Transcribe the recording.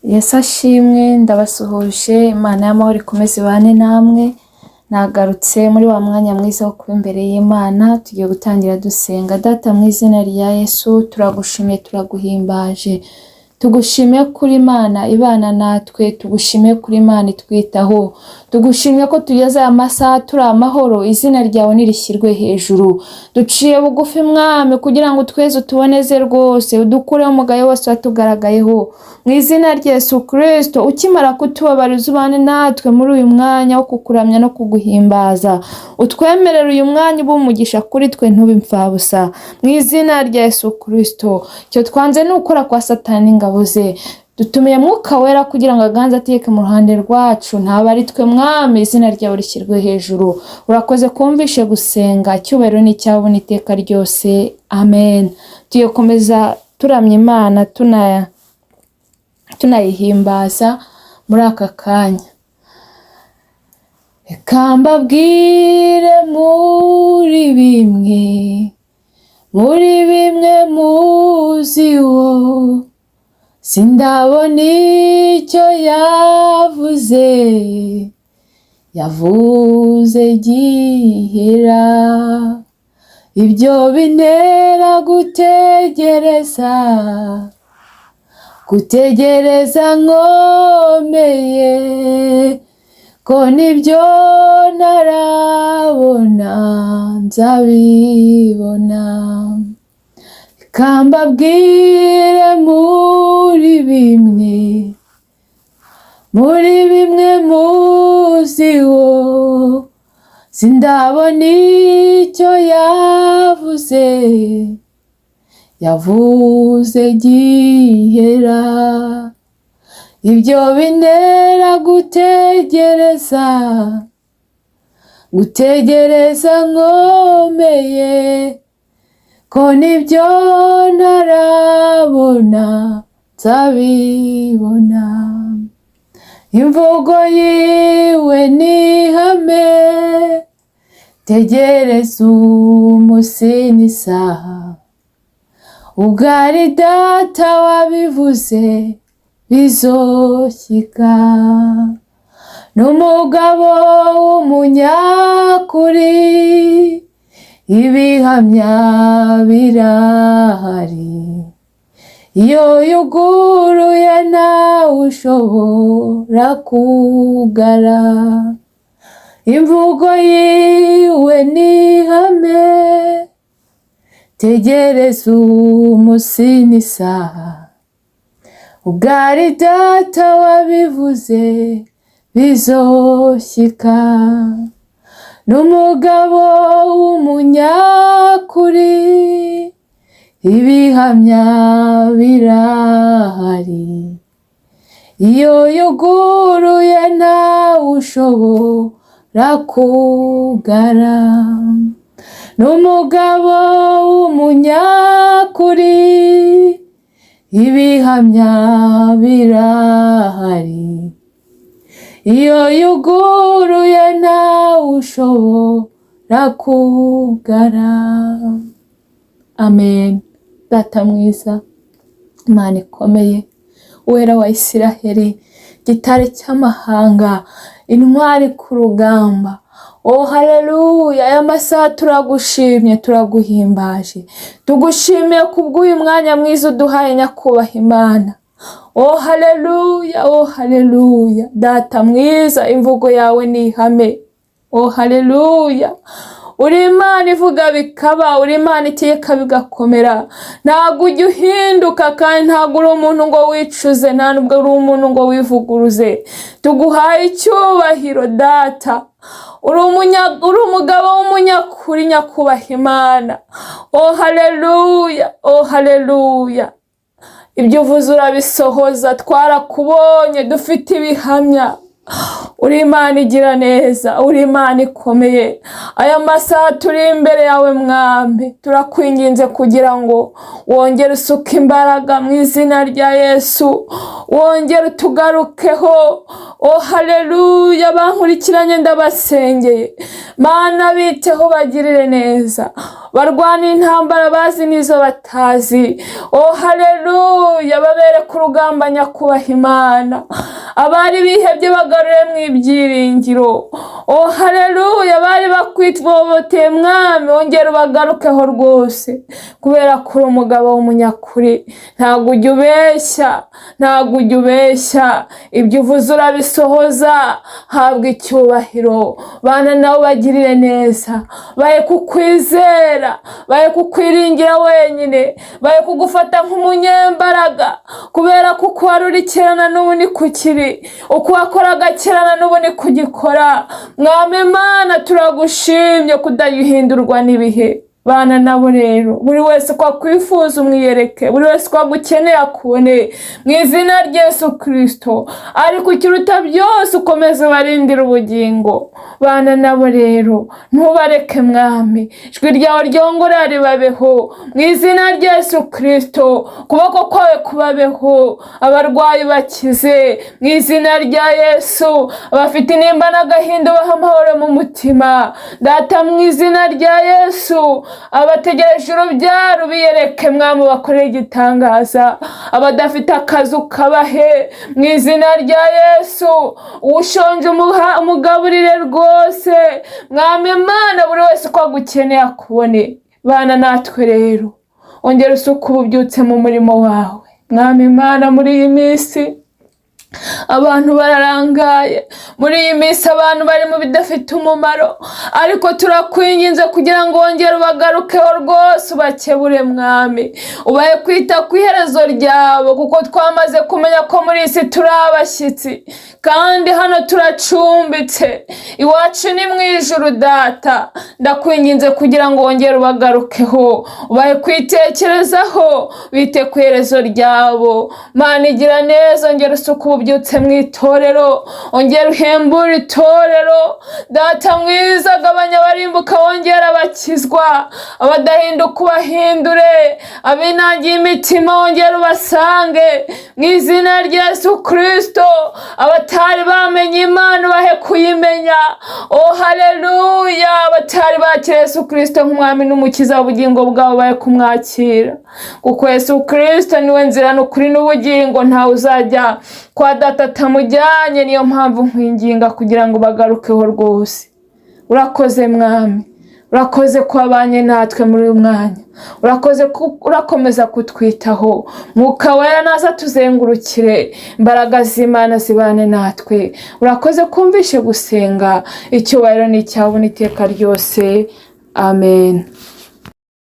Yesu ashimwe, ndabasuhuje. Imana y'amahoro ikomeze ibane namwe. Nagarutse muri wa mwanya mwiza wo kuba imbere y'Imana. Tugiye gutangira dusenga. Data, mu izina rya Yesu, turagushimiye, turaguhimbaje. Tugushimiye kuri Imana ibana natwe, tugushimiye kuri Imana itwitaho, tugushimiye ko tugeze aya masaha turi amahoro. Izina ryawe nirishyirwe hejuru. Duciye bugufi, Mwami, kugira ngo tweze utuboneze rwose, udukureho umugayo wose watugaragayeho. Mu izina rya Yesu Kirisito, ukimara kutubabariza, ubane natwe muri uyu mwanya wo kukuramya no kuguhimbaza. Utwemerere uyu mwanya ube umugisha kuri twe, ntube imfabusa. Mu izina rya Yesu Kirisito, icyo twanze ni ukora kwa Satani n'ingabo ze. Dutumiye Mwuka Wera kugira ngo aganze, ateke mu ruhande rwacu, ntaba ari twe. Mwami, izina ryawe rishyirwe hejuru. Urakoze kumvishe gusenga. Icyubahiro ni icyawe n'iteka ryose, amen. Tugiye gukomeza turamya Imana, tunayihimbaza muri aka kanya. Reka mbabwire muri bimwe muziho, sindabona icyo yavuze, yavuze gihera. Ibyo bintera gutegereza, gutegereza nkomeye, ko nibyo ntarabona nzabibona. Reka mbabwire muri bimwe muziho, sindabona icyo yavuze, yavuze gihera. Ibyo bintera gutegereza, gutegereza nkomeye, ko nibyo ntarabona nzabibona. Imvugo yiwe ni ihame, tegereza umunsi n'isaha, ubwo ari Data wabivuze bizoshyika. N'umugabo w'umunyakuri, ibihamya birahari. Iyo yuguruye ntawe ushobora kugara. Imvugo yiwe ni ihame, tegereza umunsi n'isaha, ubwo ari Data wabivuze bizoshyika. N'umugabo w'umunyakuri, ibihamya birahari. Iyo yuguruye ntawe ushobora kugara. N'umugabo w'umunyakuri, ibihamya birahari. Iyo yuguruye ntawe ushobora kugara. Amen. Data mwiza, Imana ikomeye, Uwera wa Isiraheli, gitare cy'amahanga, intwari ku rugamba, oh haleluya! Aya masaha turagushimye, turaguhimbaje. Tugushimiye kubw'uyu mwanya mwiza uduhaye, nyakubahwa Imana. Oh haleluya, oh haleluya! Data mwiza, imvugo yawe ni ihame. Oh haleluya! Uri Imana ivuga bikaba, uri Imana itegeka bigakomera. Ntabwo ujya uhinduka, kandi ntabwo uri umuntu ngo wicuze, nta nubwo uri umuntu ngo wivuguruze. Tuguhaye icyubahiro, Data. Uri umugabo w'umunyakuri, nyakubahwa Imana. Oh haleluya, oh haleluya! Ibyo uvuze urabisohoza, twarakubonye, dufite ibihamya. Uri Imana igira neza, uri Imana ikomeye. Aya masaha turi imbere yawe Mwami, turakwinginze kugira ngo wongere usuke imbaraga mu izina rya Yesu, wongere utugarukeho. O haleluya, bankurikiranye ndabasengeye. Mana, biteho, bagirire neza, barwana intambara bazi n'izo batazi. O haleluya, babere ku rugamba nyakubaha Imana. Abari bihebye bagarure mu ibyiringiro. O haleluya, bari bakwitwoboteye Mwami, wongere ubagarukeho rwose, kubera ko uri umugabo w'umunyakuri. Ntabwo ujya ubeshya, ntabwo ujya ubeshya, ibyo uvuze urabisohoza. Habwa icyubahiro. Bana nabo bagirire neza, baye kukwizera, baye kukwiringira wenyine, baye kugufata nk'umunyembaraga, kubera ko uko wari uri kera na n'ubu ni kukiri, uko wakoraga kera na n'ubu ni kugikora. Mwami Imana, turagushimye kudahindurwa n'ibihe. Bana nabo rero, buri wese uko akwifuza umwiyereke, buri wese uko agukeneye akubone mu izina rya Yesu Kirisito. Ariko ikiruta byose, ukomeze ubarindire ubugingo. Bana nabo rero, ntubareke Mwami, ijwi ryawe ryongorera ribabeho mu izina rya Yesu Kirisito. Ukuboko kwawe kubabeho, abarwayi bakize mu izina rya Yesu, abafite intimba n'agahinda ubahe amahoro mu mutima. Data, mu izina rya Yesu, abategereje urubyaro biyereke Mwami, bakorere igitangaza. Abadafite akazi ukabahe mu izina rya Yesu. Ushonje umugaburire rwose. Mwami Imana, buri wese uko agukeneye akubone. Bana natwe rero, ongera usuke ububyutse mu murimo wawe. Mwami Imana, muri iyi minsi abantu bararangaye, muri iyi minsi abantu bari mu bidafite umumaro, ariko turakwinginze kugira ngo wongere ubagarukeho rwose, ubakebure Mwami, ubahe kwita ku iherezo ryabo, kuko twamaze kumenya ko muri iyi si turi abashyitsi kandi hano turacumbitse, iwacu ni mu ijuru. Data, ndakwinginze kugira ngo wongere ubagarukeho, ubahe kwitekerezaho, bite ku iherezo ryabo. Mana igira neza, ongera usuke ububyutse mu itorero, ongera uhembure itorero. Data mwiza, gabanya abarimbuka, wongera abakizwa, abadahinduka ubahindure, abinangiye imitima wongera ubasange mu izina rya Yesu Kirisito, abatari bamenye Imana ubahe kuyimenya. O haleluya, abatari bakira Yesu Kirisito nk'umwami n'umukiza w'ubugingo bwabo bahe kumwakira, kuko Yesu Kirisito niwe nzira n'ukuri n'ubugingo, ntawe uzajya kwa Data atamujyanye. Niyo mpamvu nkwinginga kugira ngo bagarukeho rwose. Urakoze Mwami, urakoze ko wabanye natwe muri uyu mwanya, urakoze urakomeza kutwitaho. Mwuka Wera naza tuzengurukire, imbaraga z'Imana zibane natwe. Urakoze kumvishe gusenga, icyubahiro ni icyawe n'iteka ryose. Amen.